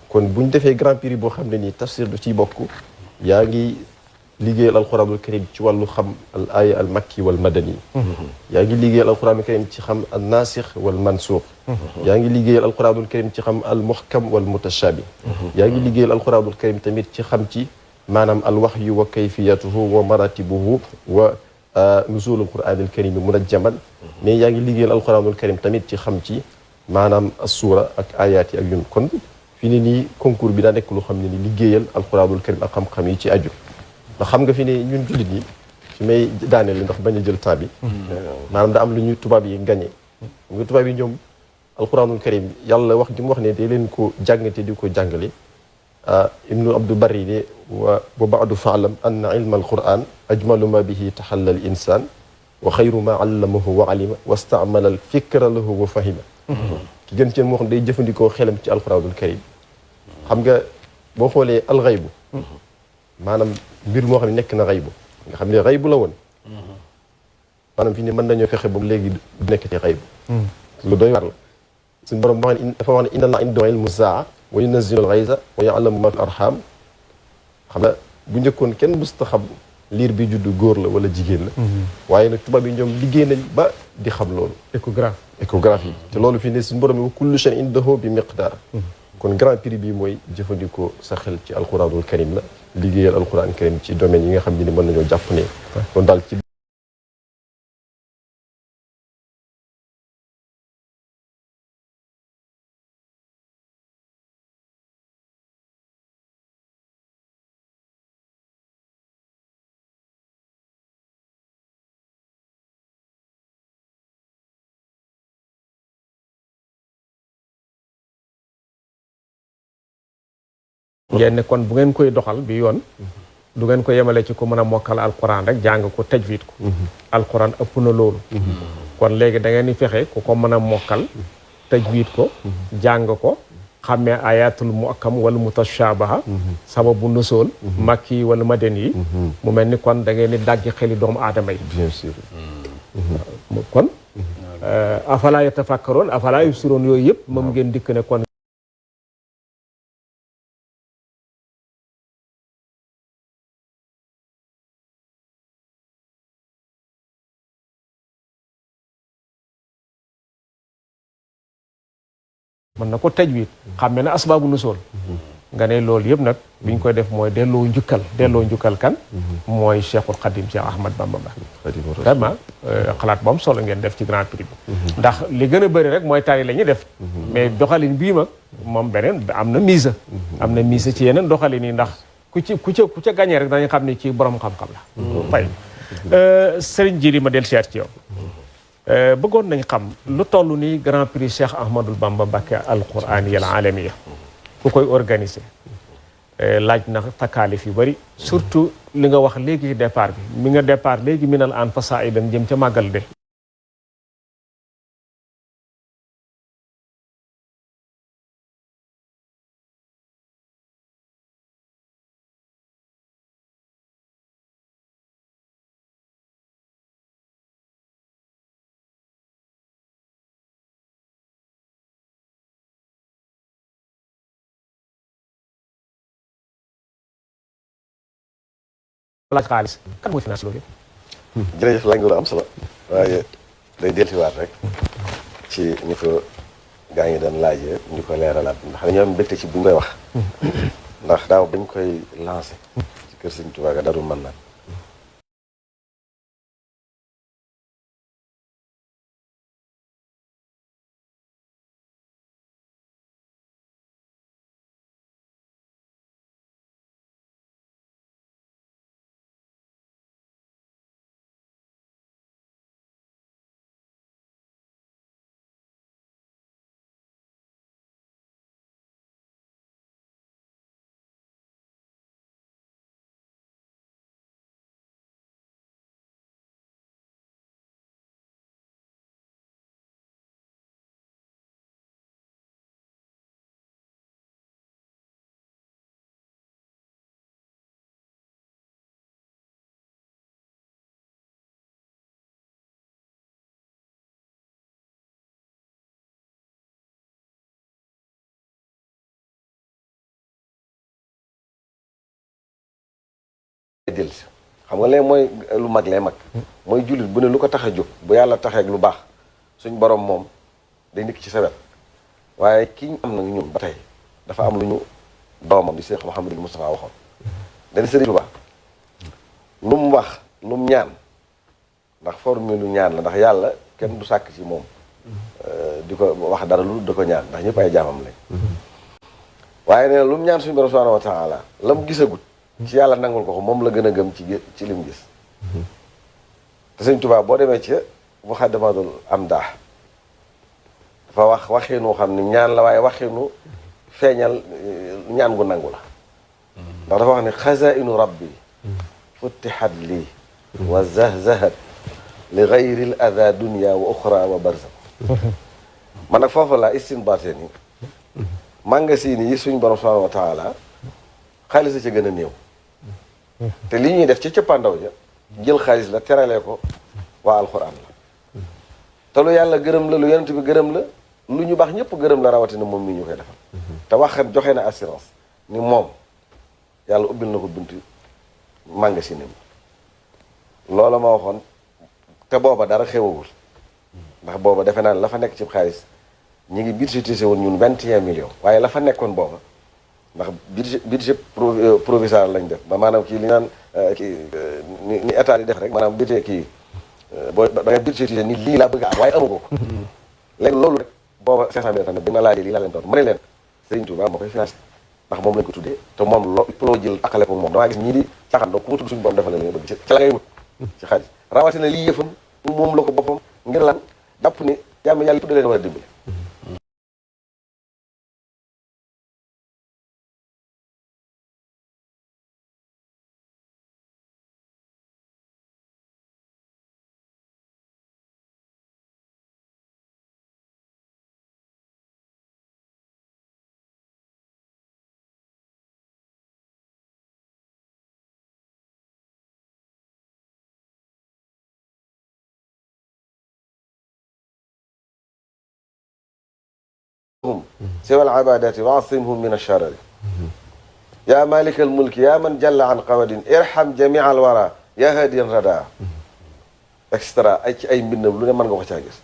kon bu ñu defee grand prix boo xam ne nii tafsir du ciy bokk yaa ngi liggéeyal alquranul karim ci wàllu xam al aya al makki wal madani yaa ngi liggéeyal alquranul karim ci xam al nasikh wal mansuukh yaa ngi liggéeyal alquranul karim ci xam al muhkam wal mutashabi yaa ngi liggéeyal alquranul karim tamit ci xam ci maanaam al wahyu wa kayfiyatuhu wa maratibuhu wa nuzulul quranil karim munajjaman mais yaa ngi liggéeyal alquranul karim tamit ci xam ci maanaam suura ak ayaat yi ak yun kon fi ne nii concours bi daa nekk lu xam ne ni liggéeyal alquranul karim ak xam-xam yi ci aju ndax xam nga fi ne ñun jullit ñi fi may daaneel ndax bañ a jël temps bi maanaam da am lu ñuy tubaab yi gañe xam nga tubaab yi ñoom alquranul karim yàlla wax ji mu wax ne day leen ko jàngate di ko jàngale ibnu abdou barri ne wa baadu faalam anna ilma alquran ajmalu ma bihi taxalla al insan wa xayru ma allamahu wa alima wastaamala al fikra lahu wa fahima ki gën ci moo xam day jëfandikoo xelam ci alquranul karim xam nga boo xoolee alxaybu maanaam mbir moo xam ne nekk na xaybu nga xam ne xaybu la woon maanaam fii ne mën nañoo fexe ba léegi du nekk ci xaybu lu doy war la suñu borom boo xam ne dafa wax ne inna allaha indahu ilmu saa wa yunazzilu al-ghaytha wa ya'lamu ma fi arham xam nga bu njëkkoon kenn musta xam liir bi juddu góor la wala jigéen la waaye nag tubaab yi ñoom liggéey nañ ba di xam loolu échographie te loolu fii ne suñu borom yi wa kullu shay'in indahu bi miqdaar kon grand prix bi mooy jëfandikoo sa xel ci alquranul karim la liggéeyal alquran karim ci domaine yi nga xam ne ni mën nañoo jàpp ne kon daal ci ngeen ne kon bu ngeen koy doxal bi yoon du ngeen ko yemale ci ko mën a mokkal alquran rek jàng ko tajwid ko alquran ëpp na loolu kon léegi da ngeen di fexe ku ko mën a mokkal tajwid ko jàng ko xàmmee ayatul muakkam wala mutashabaha sababu nusool makki wala madani yi mu mel ni kon da ngeen di daggi xeli doomu aadama yi bien sûr kon afala yatafakkaroon afala yubsiroon yooyu yëpp moom ngeen dikk ne kon mën na ko tajwid xam ne asbaabu nusool nga ne loolu yëpp nag bi ñu koy def mooy delloo njukkal kan mooy Cheikhul Khadim Cheikh Ahmad Bamba vraiment xalaat bu am solo ngeen def ci grand prix bi ndax li gën a bëri rek mooy tari la ñuy def mais doxalin bii mag moom beneen am na mise ci yeneen doxalin yi ndax ku ca gagné rek dañu xam ne ci borom xam-xam la fay Serigne Djily ma del seet ci yow bëggoon nañ xam lu toll nii grand prix Cheikh Ahmadou Bamba Mbacké al-Qur'aniyya al-alamiya ku koy organiser laaj na takaalif yu bëri surtout li nga wax léegi ci départ bi mi nga départ léegi minal an fasaidan jëm ca màggal de laaj xaalis kan mooy finance loolu jërëjëf laaj nga lu am solo waaye day dellusiwaat rek ci ni ko gaa ngi doon laajee ñu ko leeralaat ndax dañoo am mbégte ci bu ñu koy wax ndax daaw bañ koy lancé ci kër Sëñ Tuubaa ga Daarul Mannaan dellusi xam nga léegi mooy lu mag lay mag mooy jullit bu ne lu ko tax a jóg bu yàlla taxeeg lu baax suñ borom moom day nekk ci sa wet waaye ki ñu am nag ñun ba tey dafa am lu ñu doomam di Cheikh Mouhamadou Moustapha waxoon dañ Sëriñ Tuubaa lu mu wax lu mu ñaan ndax formule lu ñaan la ndax yàlla kenn du sàkk ci moom di ko wax dara lu da ko ñaan ndax ñëpp ay jaamam lañ waaye nee na lu mu ñaan suñu borom subhanahu wa taala la mu gisagut ci yàlla nangul ko moom la gën a gëm ci lim gis te Sëñ Tuubaa boo demee ci Muxaddamatul Amdah dafa wax waxinu xam ni ñaan la waaye waxinu feeñal ñaan gu nangu la ndax dafa wax ne xazainu rabbi futtihat lii wa zahzahat li gayri l ada dunia wa oxra wa barza man nag foofu laa istinbaate ni magasin yi suñ borom subhanahu wa taala xaalis a ca gën a néew te li ñuy def ci cëppandaw ja jël xaalis la teralee ko waa alxuraan la te lu yàlla gërëm la lu yonent bi gërëm la lu ñu baax ñëpp gërëm la rawatina moom mi ñu koy defal te waxat joxe na assurance ni moom yàlla ubbil na ko bunti magasin am loola ma waxoon te booba dara xewawul ndax booba defe naa la fa nekk ci xaalis ñi ngi budgétisé woon ñun 21 millions waaye la fa nekkoon booba ndax budget provisoire lañ def ba maanaam kii li naan kii ni état di def rek maanaam budget kii boo da nga budgétisé ni lii laa bëgg a am waaye amu ko léegi loolu rek booba 500 millions tamit bi ma laajee lii laa leen doon ma ne leen Serigne Touba moo koy financé ndax moom lañ ko tuddee te moom loo jël takkale ko moom damaa gis ñii di caaxaan donc ku mu tudd suñu borom defal la bëgg ci la ngay wut ci xaalis rawatina lii yëfam moom la ko boppam ngir lan jàpp ni jàmm yàlla tudde leen war a dimbali سوى العبادات وعصمهم من الشرر يا مالك الملك يا من جل عن قود ارحم جميع الورى يا هادي الردى extra ay ci ay mbindam lu ne mën nga ko caa gis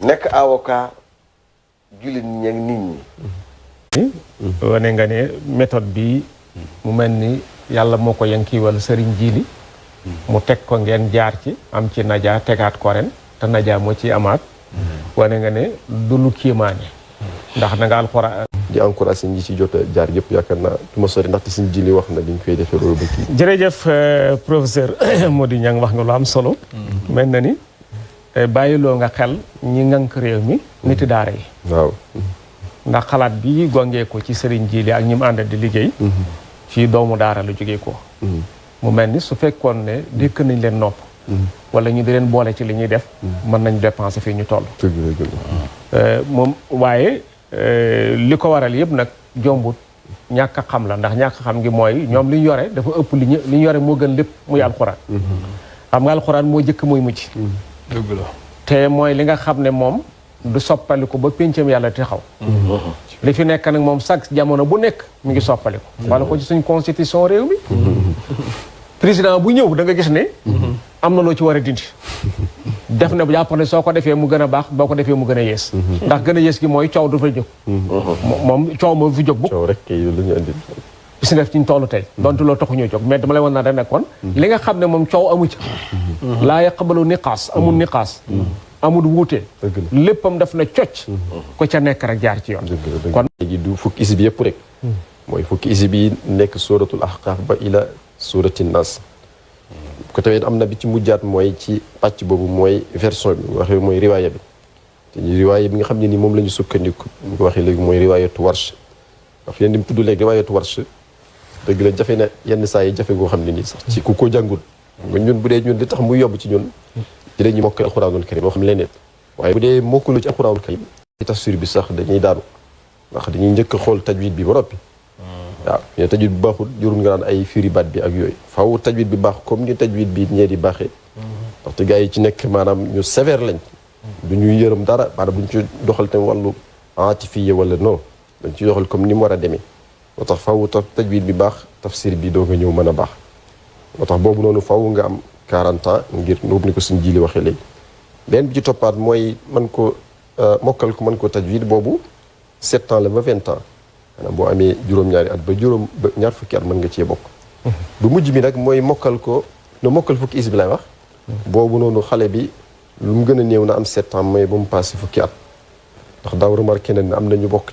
nekk avocat jullit ñi ak nit ñi wane nga ne méthode bi mu mel ni yàlla moo ko yankiwal sëriñ Jili mu teg ko ngeen jaar ci am ci najaa tegaat ko ren te najaa moo ci amaat wane nga ne du lu kiimaane ndax na nga alxuraan di encouragé ñi ci jot a jaar yëpp yaakaar naa du ma sori ndaxte suñu jili wax na li ñu koy defee loolu ba kii. jërëjëf professeur Mody Niang wax nga lu am solo. mel na ni bàyyiloo nga xel ñi ngànk réew mi niti daara yi. waaw. ndax xalaat bi gongee ko ci Serigne Jili ak ñi mu àndal di liggéey. ci doomu daara la jógee ko. mu mel ni su fekkoon ne dékk nañ leen nopp. wala ñu di leen boole ci li ñuy def. mën nañu dépenser fii ñu toll. moom waaye. li ko waral yëpp nag jombut ñàkk a xam la ndax ñàkk a xam ngi mooy ñoom li ñu yore dafa ëpp li ñu yore moo gën lépp muy alxuraan. xam nga alxuraan moo jëkk muy mujj. dëgg la te mooy li nga xam ne moom du soppaliku ba péncam yàlla te xaw. li fi nekk nag moom chaque jamono bu nekk mi ngi soppaliku. wala ko ci suñ constitution réew mi. président bu ñëw da nga gis ne. am na loo ci war a dindi def na bu jàpp ne soo ko defee mu gën a baax boo ko defee mu gën a yees ndax gën a yees gi mooy coow du fay jóg moom coow moo fi jóg bu coow rek kay lu ñu andi gis nga fi ñu toll tey donte loolu taxu ñoo jóg mais dama lay wan naa da nekkoon li nga xam ne moom coow amu ci laa yaqbalu niqaas amul niqaas amul wuute léppam daf na cocc ko ca nekk rek jaar ci yoon kon léegi du fukki isib yëpp rek mooy fukki isib yi nekk suratul ahqaaf ba ila surati nas ko tamit am na bi ci mujjaat mooy ci pàcc boobu mooy version bi waxee mooy riwaaya bi te riwaaya bi nga xam ne ni moom la ñu sukkandiku ñu ko waxee léegi mooy riwaayatu warsh ndax yéen dim tudd léegi riwaayatu warsh dëgg la jafe na yenn saa yi jafe goo xam ne nii sax ci ku ko jàngul ñun bu dee ñun li tax muy yomb ci ñun ci dañuy mokkal alxuraanul karim moo xam leneen waaye bu dee mokkalu ci alxuraanul karim ci tafsir bi sax dañuy daanu ndax dañuy njëkk a xool tajwid bi ba noppi waaw mais tajwid bi baaxul jurul nga naan ay firi baat bi ak yooyu faaw tajwid bi baax comme ni tajwid bi ñee di baaxee ndaxte gars yi ci nekk maanaam ñu sévère lañ du ñuy yërëm dara maanaam duñ ci doxal tam wàllu atifiye wala non dañ ci doxal comme ni mu war a demee moo tax faaw tajwid bi baax tafsir bi doo nga ñëw mën a baax moo tax boobu noonu faaw nga am 40 ans ngir noobu ni ko suñ jili waxee léegi benn bi ci toppaat mooy mën ko mokkal ko mën ko tajwid boobu 7 ans la ba 20 ans maanaam boo amee juróom-ñaari at ba ñaar fukki at mën nga cee bokk bu mujj bi nag mooy mokkal ko na mokkal fukki is bi lay wax boobu noonu xale bi lu mu gën a néew na am 7 ans mooy ba mu passé fukki at ndax daaw remarqué nañ ne am na ñu bokk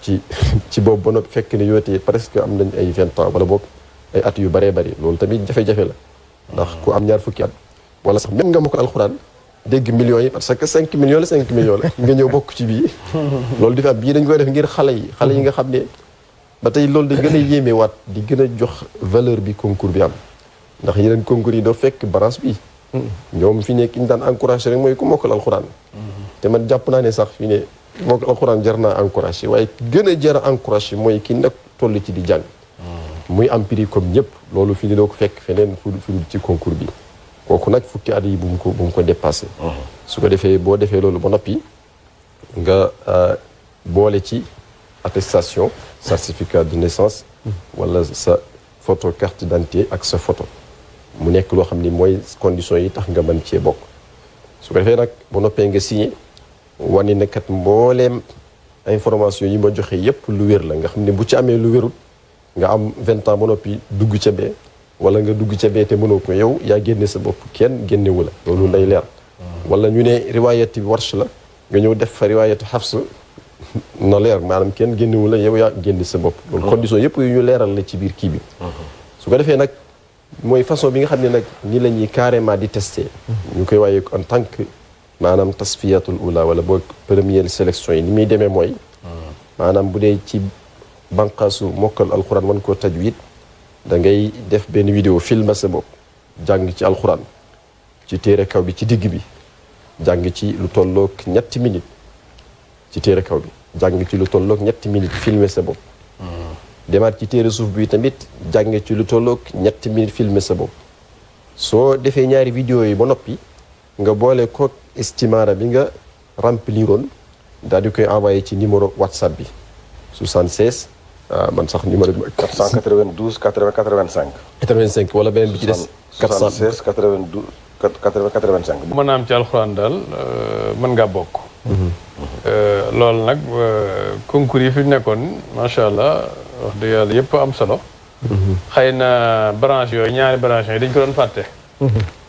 ci boobu ba noppi fekk ne yootee presque am nañ ay 20 ans wala boog ay at yu bëree bëri loolu tamit jafe-jafe la ndax ku am ñaar fukki at wala sax même nga mokkal alxuraan dégg millions yi parce que 5 millions la 5 millions la nga ñëw bokk ci bii loolu di fi am bii dañ koy def ngir xale yi nga xam ne ba tey loolu dañ gën a yéeme waat di gën a jox valeur bi concours bi am ndax yeneen concours yi doo fekk branche bi ñoom fi nekk ñu daan encouragé rek mooy ku mokkal alxuraan te man jàpp naa ne sax fi ne mokkal alxuraan jar naa encouragé waaye gën a jar a encouragé mooy ki nekk toll ci di jàng muy am prix comme ñëpp loolu fi ne doo ko fekk feneen fu ci concours bi kooku nag fukki at yi bu mu ko dépassé su ko defee boo defee loolu ba noppi nga boole ci attestation certificat de naissance wala sa photo carte d'identité ak sa photo mu nekk loo xam ni mooy conditions yi tax nga mën cee bokk su ko defee nag ba noppee nga signé wane ne kat mbooleem information yi ma joxe yépp lu wér la nga xam ne bu ci amee lu wérut nga am 20 ans ba noppi dugg ca bee wala nga dugg ca bee te mënoo ko yow yaa génne sa bopp kenn génnewu la loolu nday leer wala ñu ne riwaayati warsh la nga ñëw def fa riwaayati hafs na leer maanaam kenn génnewu la yow yaa génne sa bopp loolu condition yëpp yu ñu leeral la ci biir kii bi su ko defee nag mooy façon bi nga xam ne nag ni la ñuy carrément di testé ñu koy waaye en tant que maanaam tasfiyatul ula wala boo première sélection yi ni muy demee mooy maanaam bu dee ci banqaasu mokkal alxuraan man koo tajwid da ngay def benn vidéo filma sa bopp jàng ci alxuraan ci téere kaw bi ci digg bi jàng ci lu tolloog 3 minutes ci téere kaw bi jàng ci lu tolloog 3 minutes filmer sa bopp demaat ci téere suuf bi tamit jàng ci lu tolloog 3 minutes filmer sa bopp soo defee ñaari vidéo yi ba noppi nga boole ko istimaara bi nga rempliroon daal di koy envoyé ci numéro WhatsApp bi 76 man sax numéro bi 492 80 85. 85 wala beneen bi ci des. 76 92 80 85. mën a am ci alxuraan daal mën ngaa bokk. loolu nag concours yi fi nekkoon macha allah wax dëgg yàlla yëpp am solo. xëy na branche yooyu ñaari branche yooyu dañ ko doon fàtte.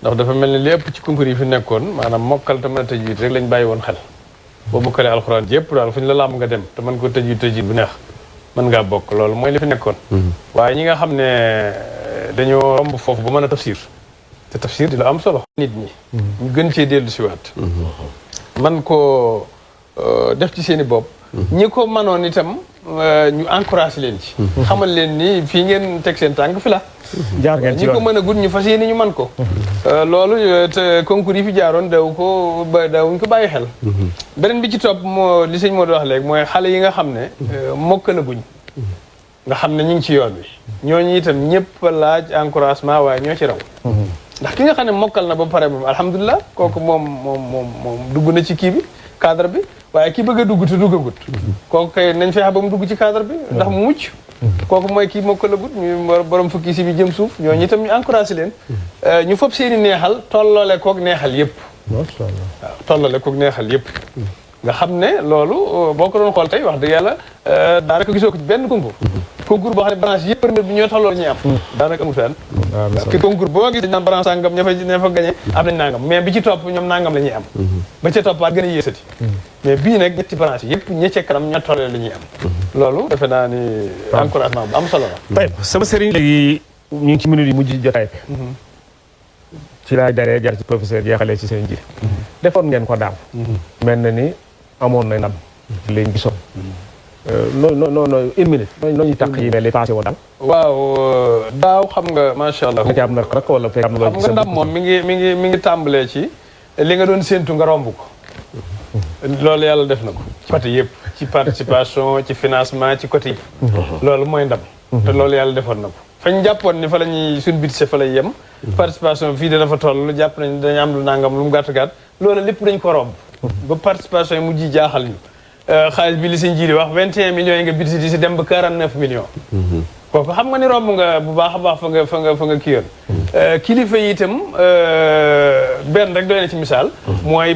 ndax dafa mel ni lépp ci concours yi fi nekkoon maanaam mokkal te mën a tajwid rek lañ bàyyi woon xel. boo mokkalee alxuraan yëpp daal fu ñu la laam nga dem te mën ko tajwid bu neex mën ngaa bokk loolu mooy li fi nekkoon. waaye ñi nga xam ne dañoo romb foofu ba mën a tafsir te tafsir di la am solo. nit ñi ñu gën cee dellu si waat. man koo def ci seen i bopp. ñi ko mënoon itam ñu encouragé leen ci. xamal leen ni fii ngeen teg seen tànk fi la. jaar ngeen ci ñi ko mën a gudd ñu fas yéene ñu man ko. loolu te concours yi fi jaaroon daawuñ ko bàyyi xel. beneen bi ci topp moo li sëñ moo di wax léegi mooy xale yi nga xam ne mokkalaguñ. nga xam ne ñu ngi ci yoon wi. ñooñu itam ñëpp laaj encouragement waaye ñoo ci raw. ndax ki nga xam ne mokkal na ba pare moom alhamdulilah kooku moom dugg na ci kii bi cadre bi waaye ki bëgg a dugg te duggagut. kooku kay nañ fexe ba mu dugg ci cadre bi ndax mu mucc. kooku mooy kii moo ko lëgut ñu borom fukki si bi jëm suuf ñooñu itam ñu encouragé leen ñu fopp seeni neexal tolloole koog neexal yëpp macha allah waaw tolloole koog neexal yëpp nga xam ne loolu boo ko doon xool tey wax dëgg yàlla daanaka gisoo ko ci benn concours boo xam ne branche yëpp bi ñoo tolloo ñuy am daanaka amul fenn ki concours boo gis dañ naan branche sàngam ña fa gagné am nañ nangam mais bi ci topp ñoom nangam la ñuy am ba ca toppaat gën a yéesati mais bii nag ñetti branche yëpp ña ca kanam ña tollee la ñuy am loolu defe naa ni encouragement bu am solo la tey sama sëriñ léegi ñu ngi ci minute yi mujj jotaay bi ci laa daree jar ci professeur jeexalee ci sëriñ ji defoon ngeen ko daaw mel na ni amoon na ndam ci liñ gisoon non une minute noo ñuy tàq yi mel li passé woon daal waaw daaw xam nga macha allah nga ci am na rek wala fekk am na xam nga ndam moom mi ngi tàmbalee ci li nga doon séentu nga romb ko loolu yàlla def na ko ci côté yëpp ci participation ci financement ci côté yëpp loolu mooy ndam te loolu yàlla defoon na ko fañ jàppoon ni fa la ñuy suñ budget fa lay yem participation fii dana fa toll jàpp nañ dañu am lu nangam lu mu gàtt-gàtt loolu lépp dañ ko romb ba participation yi mujj jaaxal ñu xaalis bi li si njiiri wax 21 millions yi nga budget di si dem ba 49 millions kooku xam nga ni romb nga bu baax a baax fa nga kii yoon kilifa yi itam benn rek doy na ci misaal mooy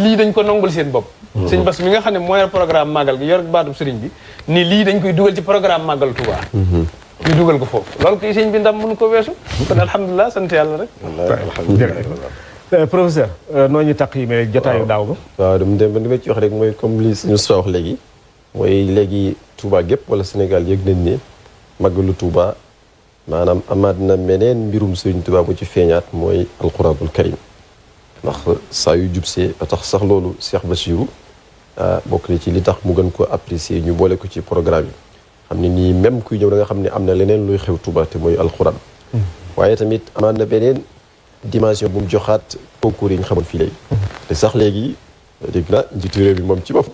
lii dañ ko nongul seen bopp sëñ Bass mi nga xam ne mooy programme màggal gi yor baatub sëriñ bi ni lii dañ koy dugal ci programme màggal Touba ñu dugal ko foofu loolu koy sëñ bi ndam mënu ko weesu kon alhamdulilah sant yàlla rek professeur noo ñu taq yi mais jotaayu daaw ba waaw dama ci wax rek mooy comme li suñu soo wax léegi mooy léegi Touba gépp wala Sénégal yëg nañ ne màggalu Touba maanaam amaat na meneen mbirum Sëriñ Touba mu ci feeñaat mooy alquranul karim ndax saa yu jubsee ba tax sax loolu Cheikh Bassirou bokk na ci li tax mu gën ko apprécier ñu boole ko ci programme yi xam ne nii même kuy ñëw da nga xam ne am na leneen luy xew Touba te mooy alquran waaye tamit amaat na beneen dimension bu mu joxaat concours yi nga xamoon fii léegi te sax léegi dégg na njiitu réew bi moom ci bopp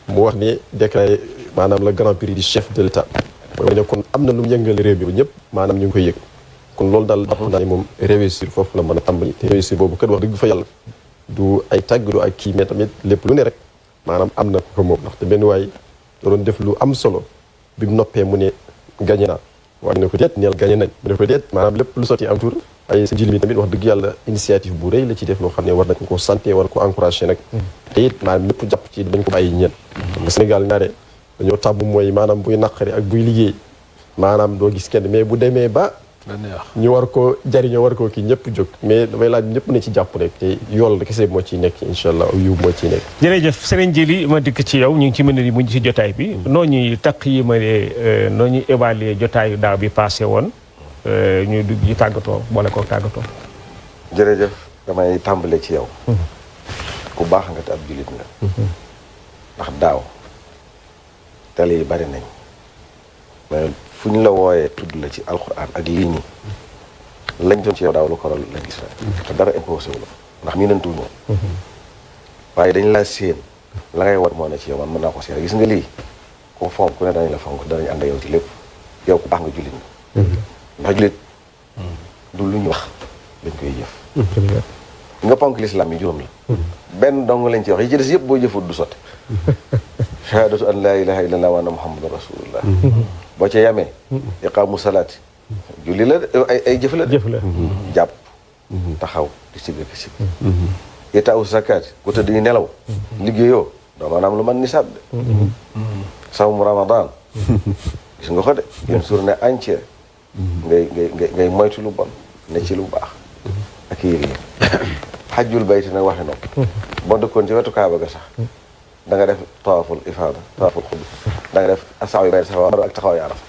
mu wax ne déclaré maanaam le grand prix du chef de l'État mooy ne kon am na lu mu yëngal réew bi ba ñëpp maanaam ñu ngi koy yëg kon loolu daal jàpp naa ne moom réussir foofu la mën a tàmbali te réussir boobu kat wax dëgg fa yàlla du ay tàgg du ak kii mais tamit lépp lu ne rek maanaam am na ko moom ndaxte benn waay da doon def lu am solo bi mu noppee mu ne gagné naa waaye ne ko déet neel gagné nañ mu ne ko déet maanaam lépp lu sotti am tur ay sa jil mi tamit wax dëgg yàlla initiative bu rëy la ci def loo xam ne war nañ ko santé war ko encouragé nag te it maanaam lépp jàpp ci dañ ko bàyyi ñeen xam nga Sénégal ñaare dañoo tàmm mooy maanaam buy naqari ak buy liggéey maanaam doo gis kenn mais bu demee ba ñu war ko jariñoo war ko kii ñëpp jóg mais damay laaj ñëpp ne ci jàpp rek te yool kese moo ciy nekk incha allah yiw moo ciy nekk jërëjëf Serigne Djily ma dikk ci yow ñu ngi ci mën yi muñ ci jotaay bi noo ñuy taq yi ma ne noo ñuy évaluer jotaayu daaw bi passé woon ñu dugg ci tàggatoo boole ko tàggatoo jërëjëf damay tàmbale ci yow ku baax nga te ab jullit nga ndax daaw télé yi bari nañ mais fu ñu la wooyee tudd la ci alxuraan ak lii nii lañ doon ci yow daaw lu ko lañ gis rek te dara imposé wu la ndax mii nantu ñoo waaye dañ laa séen la ngay war moo ne ci yow man mën naa ko séen gis nga lii ku fonk ku ne danañ la fonk danañ ànd yow ci lépp yow ku baax nga jullit nga ndax jullit du lu ñu wax dañ koy jëf nga ponk lislaam yi juróom la benn dong lañ ci wax yi ci des yëpp boo jëfut du sotti shahadatu an laa ilaha illallah wa anna muhammadan rasulullah boo ca yamee iqaamu salaati julli la ay jëf la jàpp taxaw di sigga ki sigg itaawu zakaati ku tëdd di nelaw liggéeyoo doo maanaam lu man nisaab de sawmu ramadan gis nga ko de une journée entière ngay moytu lu bon ne ci lu baax ak yéegi xajjul bayti nag waxe nopp boo dëkkoon ci wetu kaaba ga sax da nga def tawaaful ifaada tawaaful xub da nga def sax yu bay sax ak taxaw yi araf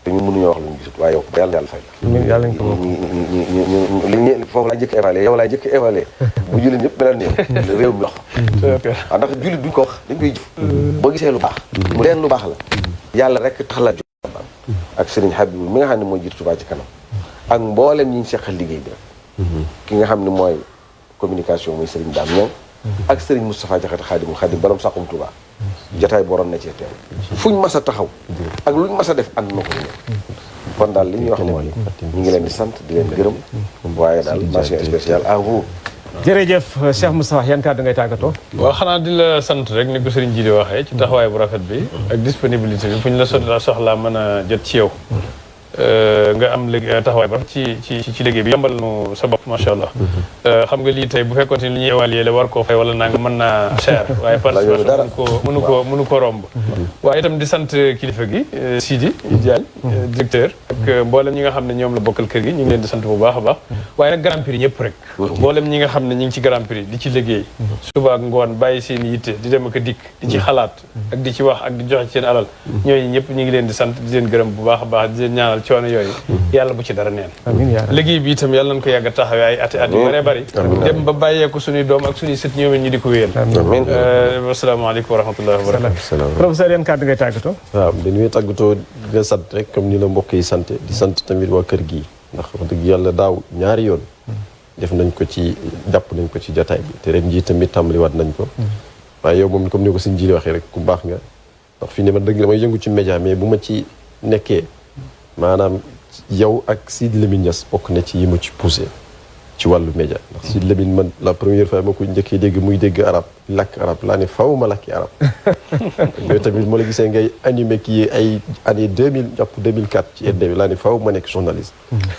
te ñu mënuñoo wax lu ñu gisut waaye yow yàlla fay la li foofu laay jëkk évalué yow laay jëkk évalué bu jullit ñëpp melal ni yow réew mi dox waaw ndax jullit duñ ko wax dañ koy jëf boo gisee lu baax mu leen lu baax la yàlla rek tax la ak Serigne Habibou mi nga xam ne mooy jiitu Touba ci kanam ak mboolem ñi ñu seqal liggéey bi rek ki nga xam ne mooy communication muy Serigne Dame Niang ak Serigne Moustapha Diakhaté xaadimul xaadim borom Saxum Touba jotaay bu waroon na cee teew fuñ mas a taxaw ak luñ mas a def ànd na ko ñu kon daal li ñuy wax mooy ñu ngi leen di sant di leen gërëm waaye daal mention spéciale à vous jërëjëf Cheikh Moustapha yan kàddu ngay tàggatoo. waaw xanaa di la sant rek ni ko Serigne Djily waxee ci taxawaay bu rafet bi ak disponibilité bi fu ñu la soxlaa mën a jot ci yow. nga am léegi taxawaay ba ci liggéey bi yombal nu sa bopp macha allah. xam nga lii tey bu fekkoon ne li ñuy évaluer la war koo fay wala naa nga mën naa cher. waaye participation mënu ko romb. waaye itam di sant kilifa gi Sidi Diagne directeur ak mboolem ñi nga xam ne ñoom la bokkal kër gi ñu ngi leen di sant bu baax a baax. waaye nag Grand Prix ñëpp rek. mboolem ñi nga xam ne ñu ngi ci Grand Prix di ci liggéey. suba ak ngoon bàyyi seen yitte di dem ak a dikk di ci xalaat ak di ci wax ak di joxe seen alal ñooñu ñëpp ñu ngi leen di sant di leen gërëm bu baax a baax di leen ñaanal coono yooyu yàlla bu ci dara neen liggéey bi itam yàlla nañ ko yàgg a taxawee ay ati yu bëree bëri dem ba bàyyeeku suñuy doom ak suñuy sët ñoom ñu di ko wéyal wasalaamaaleykum wa rahmatullahi wa barakatuh professeur yéen kàddu ngay tàggatoo waaw dañuy tàggatoo di sant rek comme ni la mbokk yi sant di sant tamit waa kër gi ndax wax dëgg yàlla daaw ñaari yoon def nañ ko ci jàpp nañ ko ci jotaay bi te ren jii tamit tàmbaliwaat nañ ko waaye yow moom comme ni ko sëñ Djily waxee rek ku baax nga ndax fii ne ma dëgg damay yëngu ci média mais bu ma ci nekkee maanaam yow ak Sidi Lamine Niass bokk na ci yi ma ci poussé ci wàllu média ndax Sidi Lamine man la première fois ma ko njëkkee dégg muy dégg arab làkk arab laa ne faw ma làkki arab yooyu tamit moo la gisee ngay animé kii ay année 2000 jàpp 2004 ci RDV laa ne faw ma nekk journaliste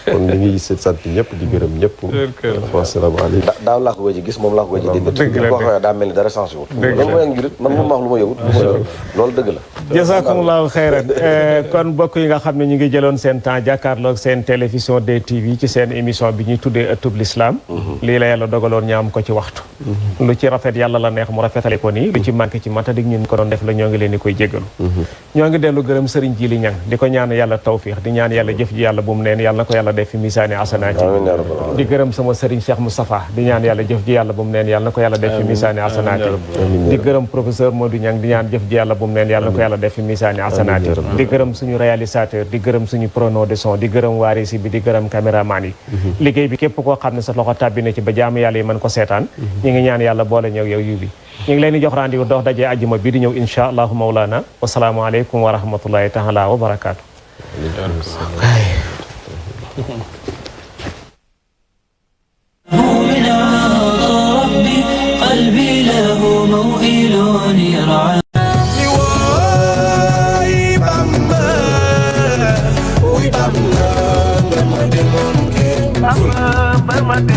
kon ñu ngi sant ñëpp di gërëm ñëpp asalaamaaleykum daaw laa ko gëj gis moom laa ko gëj dégg boo xoolee daa mel ni dara changé wul loolu mooy ak njurit man moom wax lu ma yëwut loolu dëgg la jazakumullahu xayran kon mbokk yi nga xam ne ñu ngi jëloon seen temps jàkkaarloog seen télévision DTV ci seen émission bi ñuy tuddee ëttub l'islam lii la yàlla dogaloon ñu am ko ci waxtu lu ci rafet yàlla la neex mu rafetale ko nii lu ci manqué ci matadik ñun ko doon def la ñoo ngi leen di koy jéggalu ñoo ngi dellu gërëm Serigne Djily Niang di ko ñaan yàlla tawfiix di ñaan yàlla jëf ji yàlla bu mu neen yàlla na ko yàlla def fi misaani asanaati di gërëm sama Serigne Cheikh Moustapha di ñaan yàlla jëf ji yàlla bu mu neen yàlla na ko yàlla def fi misaani asanaati di gërëm professeur Modou Niang di ñaan jëf ji yàlla bu mu neen yàlla na ko yàlla def fi misaani asanaati di gërëm suñu réalisateur di gërëm suñu preneur de son di gërëm waarisi bi di gërëm caméraman yi liggéey bi képp koo xam ne sa loxo tàbbi na ci ba jaamu yàlla yi mën ko seetaan ñi ngi ñaan yàlla boole ñëw yow yu bi ñu ngi leen di jox rendez-vous dox dajee àjjuma bi di ñëw insha allahu mawlana wasalaamu aleykum wa rahmatullahi taala wa barakaatu قلبي له موئل يرعى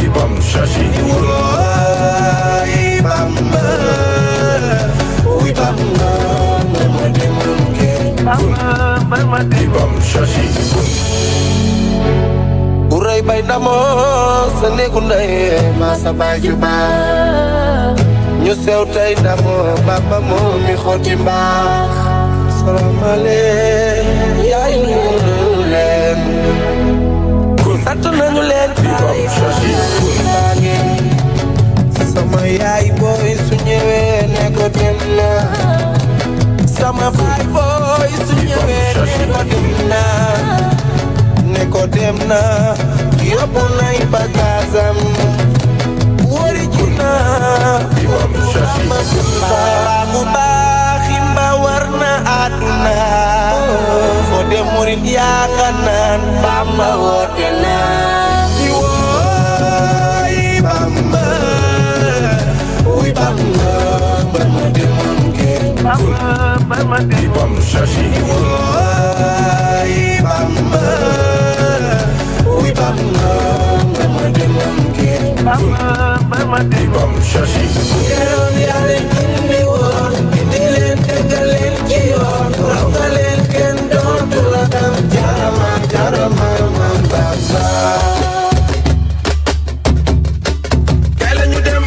Imam Shashi Imam Shashi Uray bay ndamoo sa néegu ndey ma sa baay ju baax ñu sew tey ndamoo Bamba moo mi xotti mbaax salaamale yaay nuyu leen sant nañu leen Imam Shashi sama yaay booy su ñëwee ne ko dem na sama baay booy su ñëwee ne ko dem na ne ko dem na yóbbu nay bagaasam wari ji na Imam Shashi bu baaxi mba war na àdduna foo dem murit yaakaar naan Bamba woote na woy Bamba wuy Bamba mbar ma demoon ngeen Imam Shashi woy Bamba wuy Bamba mbar ma demoon ngeen Imam Shashi keroon yaa leen indi woon indi leen tegal leen ci yoon raw nga leen kenn dootu la dam jarama jarama mam Bamba kay la ñu dem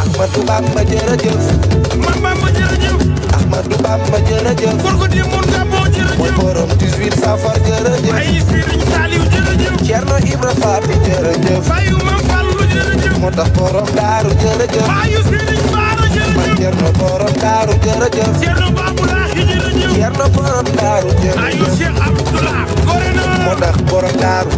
Ahmadou Bamba jërëjëf Ahmadou Bamba jërëjëf mooy borom 18 safar jërëjëf Cerno Ibra Faati jërëjëf moo tax borom daaru jërëjëf man Cerno borom daaru jërëjëf Cerno borom daaru jërëjëf moo tax borom daaru